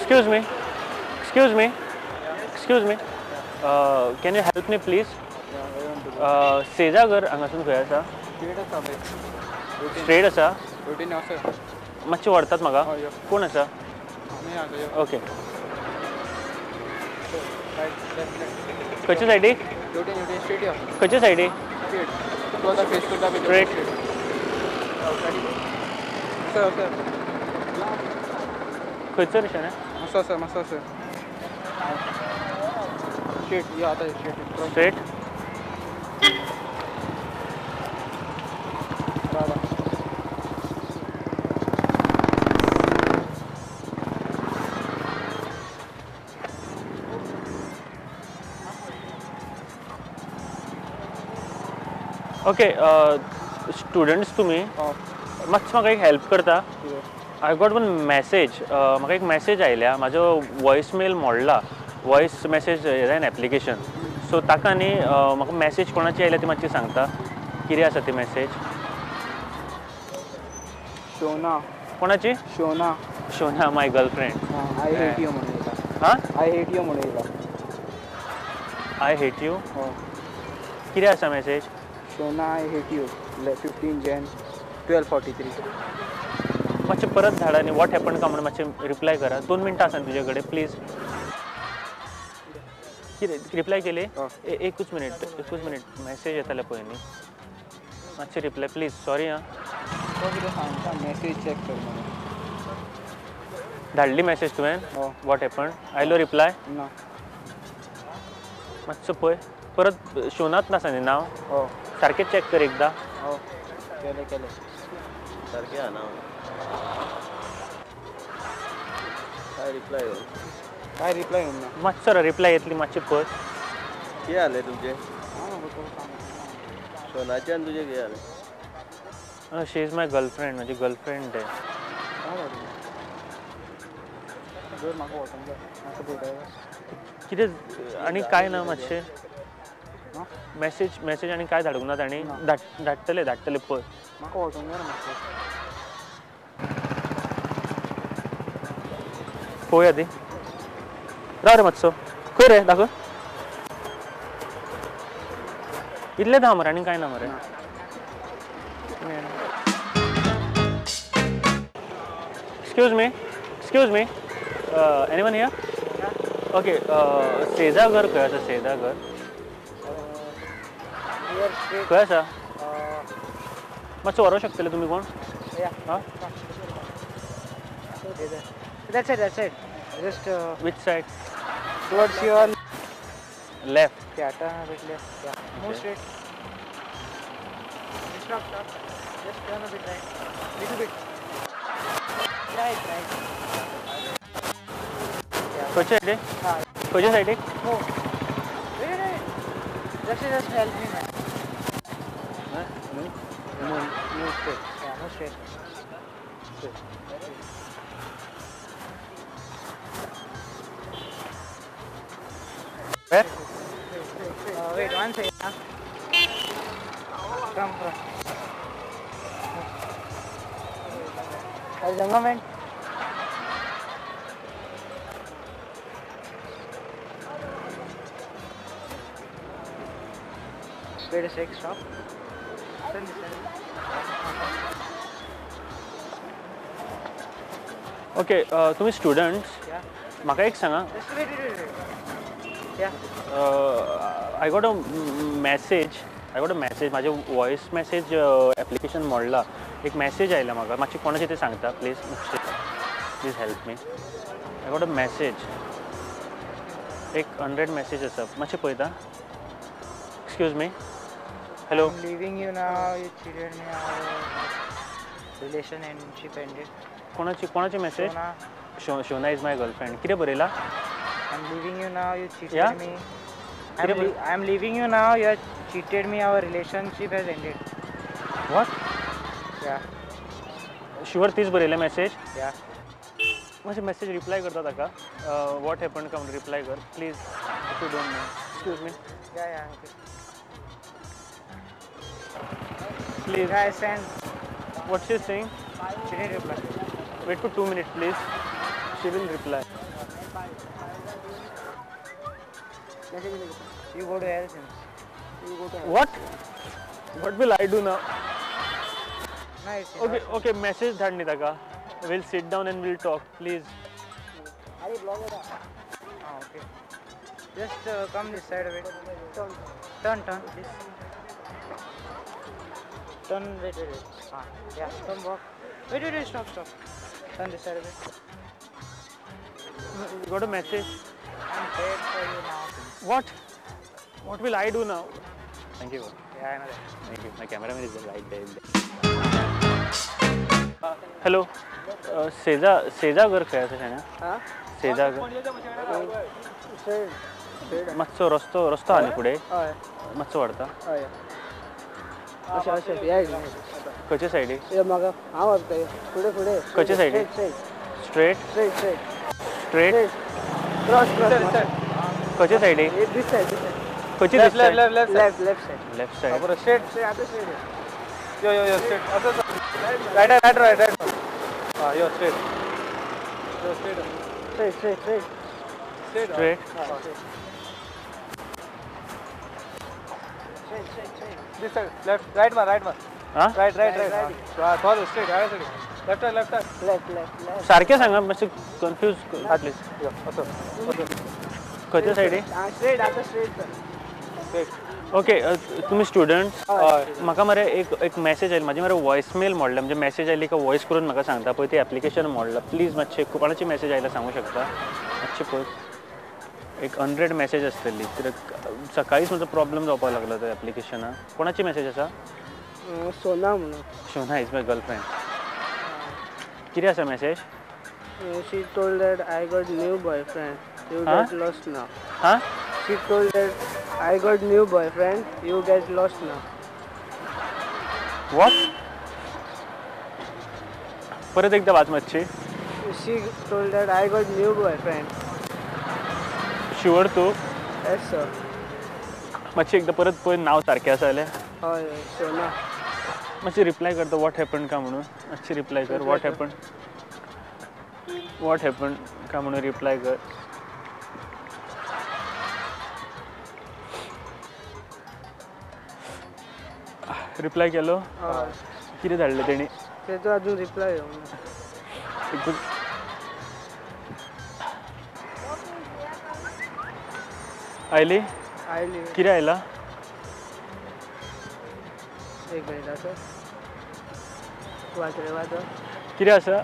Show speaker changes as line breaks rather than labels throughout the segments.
Excuse me, excuse me, excuse me. Can you help me please? सेजागर हांगासून खंय आसा? Straight आसा? मातशें व्हरतात म्हाका? कोण आसा? ओके, खंयचे सायडी? खंयचे सायडी? स्ट्रेट. खंयचो रिशन? स्ट्रेट. ओके, स्टुडंट्स तुमी मातशें म्हाका एक हेल्प करता? I got one message. म्हाका एक मॅसेज आयल्या, म्हाजो वॉयस मेल मोडला, वॉयस मॅसेज जायना एप्लिकेशन. सो ताका न्ही म्हाका मॅसेज कोणाची आयल्या ती मातशी सांगता? कितें आसा ती मॅसेज?
शोना.
कोणाची?
Shona.
Shona my girlfriend.
I hate you म्हणून येता.
हां,
I hate you म्हणून येता.
I hate you? कितें आसा message?
Shona I hate you 15 Jan 12:43.
मातशें परत धाड आनी what happen का म्हणून मातशें रिप्लाय करा. 2 मिनटां आसा तुजे कडेन, प्लीज. कितें रिप्लाय केली? एकूच मिनीट, एकूच मिनीट. मॅसेज येताले पळय न्ही, मातशें रिप्लाय प्लीज. सॉरी आं.
तो कितें सांगता, मॅसेज चॅक कर म्हणून.
धाडली मॅसेज तुवें? What happen? आयलो रिप्लाय?
ना.
मातसो पळय परत. शोनात नासा न्ही नांव? सारकें चॅक कर एकदां.
केलें केलें,
सारकें आहा नांव. काय रिप्लाय येवन?
काय रिप्लाय येवन ना?
मातसो रिप्लाय येतली, मातशी पळय.
कितें जालें तुमचें? शोनाचें आनी तुजें कितें जालें?
She is my girlfriend. म्हजी गर्लफ्रेंड. कितें आनी काय ना? मातशें मॅसेज मॅसेज आनी काय धाडूंक ना तांणी? धाडटले धाडटले पळय.
म्हाका वचोंक जाय मातशें.
पळोवया ती. राव रे मातसो. खंय रे दाखय. इतलें धा मरे आनी काय ना मरे? Excuse me, excuse me, anyone here? Okay, सेजागर खंय आसा? सेजागर खंय आसा? मातसो व्हरूंक शकतले तुमी कोण? हां,
That's it, that's it. Just
which side?
Towards your
left.
Yeah, turn a bit left. Yeah. Move straight. Stop, stop. Just turn a bit right. Little bit. Right, right. Yeah.
खंयचे सायडीक? खंयचे सायडीक?
Move. Wait, wait. Just help me, man. Move, move straight. Yeah, move straight. Straight.
Where?
Wait, 1 second. Huh? Come, come. There's a moment. Wait a sec, stop. Send this, send this.
Okay, तुम्ही students? म्हाका एक सांगा.
Just wait, wait, wait. Yeah.
I got a message. I got a message. म्हाजें voice message application मोडला. एक message आयला म्हाका. मातशें कोणाचें तें सांगता प्लीज? मातशें please help me. I got a message. एक 100 मॅसेज आसा, मातशें पळयता? Excuse me. Hello.
I'm leaving you now. You cheated me. Our relationship ended.
कोणाची कोणाची message? Shona is my girlfriend. कितें बरयलां?
I'm leaving you now. You cheated
yeah?
me. I'm leaving you now. You have cheated me. Our relationship has ended.
What?
Yeah.
Sure तीच बरयलें message?
Yeah.
मातशें message reply करता ताका. What happen का म्हणून reply कर please, if you don't mind. Excuse me.
Yeah, yeah, okay.
Please.
Yeah, I send.
What she is saying?
She didn't reply.
Wait for 2 minutes please. She will reply.
You go to hell. You go to hell.
What? What will I do now?
Nice.
Okay, okay, message धाड न्ही ताका. We'll sit down and we'll talk, please.
अरे blog होता. Ah, okay. Just come this side a bit. Turn, turn, turn, please. Turn, wait, wait, wait. Ah, yeah, come walk. Wait, wait, wait, stop, stop. Turn this side a bit.
You got a message?
I'm dead for you now.
What? What will I do now? Thank you.
Yeah, I know that.
Thank you. My cameraman is right there. Hello. Seza, Seza घर खंय आसा शाण्या?
हां?
सेजा घर. मातसो रस्तो रस्तो आहा न्ही फुडें?
हय.
मातसो व्हरता?
हय. अशें अशें या.
खंयचे सायडीक?
यो म्हाका हांव व्हरता. फुडें फुडें.
खंयचे सायडीक? Straight.
Straight straight.
Straight.
Cross cross.
खंयचे सायडीक?
This side this side.
खंयची?
Left left left
left left side.
Left side.
बरोबर स्ट्रेट.
स्ट्रेट आता स्ट्रेट.
यो यो यो स्ट्रेट. असं राईट राईट राईट राईट. हां यो स्ट्रेट. यो straight.
Straight straight straight.
Straight.
Straight.
Straight straight straight.
This side left right मार राईट मार.
हां
राईट राईट राईट. हां थोडं straight right side. Left left
left left left.
सारखें सांगा मातशें कन्फ्यूज प्लीज.
यो असं असं.
खंयच्या सायडीक?
हां स्ट्रेट आता स्ट्रेट.
स्ट्रेट.
ओके तुमी स्टुडंट? म्हाका मरे एक एक मॅसेज आयली, म्हाजी मरे वॉयसमेल मोडल्या, म्हणजे मॅसेज आयली का वॉयस करून म्हाका सांगता पळय ती एप्लिकेशन मोडला. प्लीज मातशें कोणाची मॅसेज आयल्या सांगू शकता? मातशें पळय एक 100 मॅसेज आसतली कित्याक सकाळीच म्हजो प्रॉब्लम जावपाक लागलो तो एप्लिकेशनाक. कोणाची मॅसेज आसा?
सोना म्हणून.
Shona is my girlfriend. कितें आसा message?
She told that I got new boyfriend. You get lost now.
हां?
She told that I got new boyfriend, you get lost now.
What? परत एकदा वाच मातशी.
She told that I got new boyfriend.
Sure तू?
Yes sir.
मातशी एकदा परत पळय नाव सारकें आसा जाल्यार.
हय सोना.
मातशी रिप्लाय करता what happen का म्हणून. मातशी रिप्लाय कर what happen. What happen का म्हणून रिप्लाय कर. रिप्लाय केलो? कितें धाडलें तेणी?
तेजो अजून रिप्लाय येवंक ना.
आयली?
आयली.
कितें आयला?
एक मिनिट आसा. वाच रे वाच.
कितें आसा?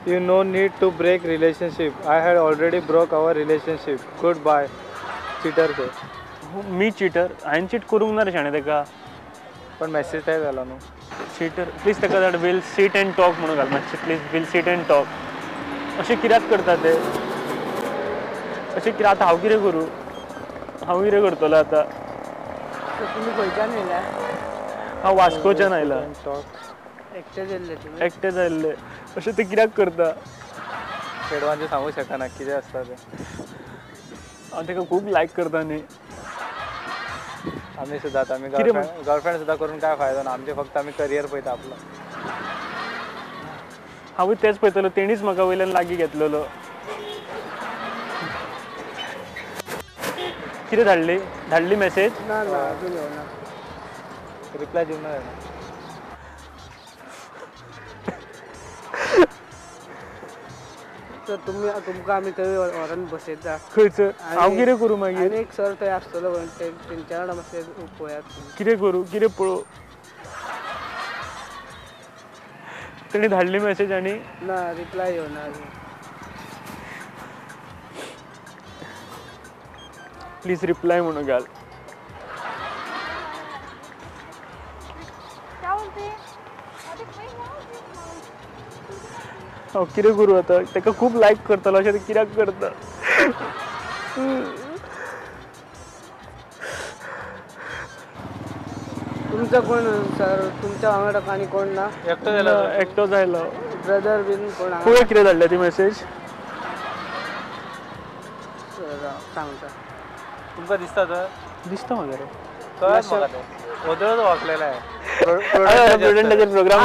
You no need to break relationship. I had already broke our relationship. Goodbye. Cheater खंय.
मी चिटर? हांवें चीट करूंक ना रे शाणे तेका.
पण मॅसेज टायप जाला न्हू.
चिटर प्लीज ताका धाड वील सीट एंड टॉक म्हणून घाल मातशें please. Will sit and talk. अशें कित्याक करता ते? अशें कित्याक आतां हांव कितें करूं? हांव कितें करतलो आतां?
तुमी खंयच्यान येयल्या?
हांव वास्कोच्यान आयला.
एकटेच येयल्ले तुमी?
एकटेच आयिल्ले. अशें ते कित्याक करता?
चेडवांचें सांगूंक शकना कितें आसता तें.
हांव ताका खूब लायक करता न्ही.
आमी सुद्दां आतां आमी गर्लफ्रेंड सुद्दां करून काय फायदो ना. आमचें फक्त आमी करियर पळयता आपलो.
हांवूय तेंच पळयतलो. तेणीच म्हाका वयल्यान लागीं घेतलेलो. कितें धाडली? धाडली मॅसेज?
ना ना अजून येवना.
रिप्लाय दिवंक ना जाणा.
तर तुमी तुमकां आमी थंय व्हरोन बसयता.
खंयसर? हांव कितें करूं मागीर?
आनी एक सर थंय आसतलो तेंच्या वांगडा मातशें पळयात.
कितें करूं? कितें पळोवं? तेणी धाडली मॅसेज आनी
ना रिप्लाय येवना अजून.
प्लीज रिप्लाय म्हणून घाल. हांव कितें करूं आतां? ताका खूब लायक करतलो. अशें तें कित्याक करता?
तुमचो कोण सर? तुमच्या वांगडा आनी कोण ना?
एकटो जायलो.
एकटो जायलो.
ब्रदर बीन कोण?
पळय कितें धाडल्या ती मॅसेज.
सांगता
तुमकां दिसता तर?
दिसता म्हाका रे.
कळत म्हाका तें. ओदळच वागलेलें.
प्रुडंटाचेर प्रोग्राम.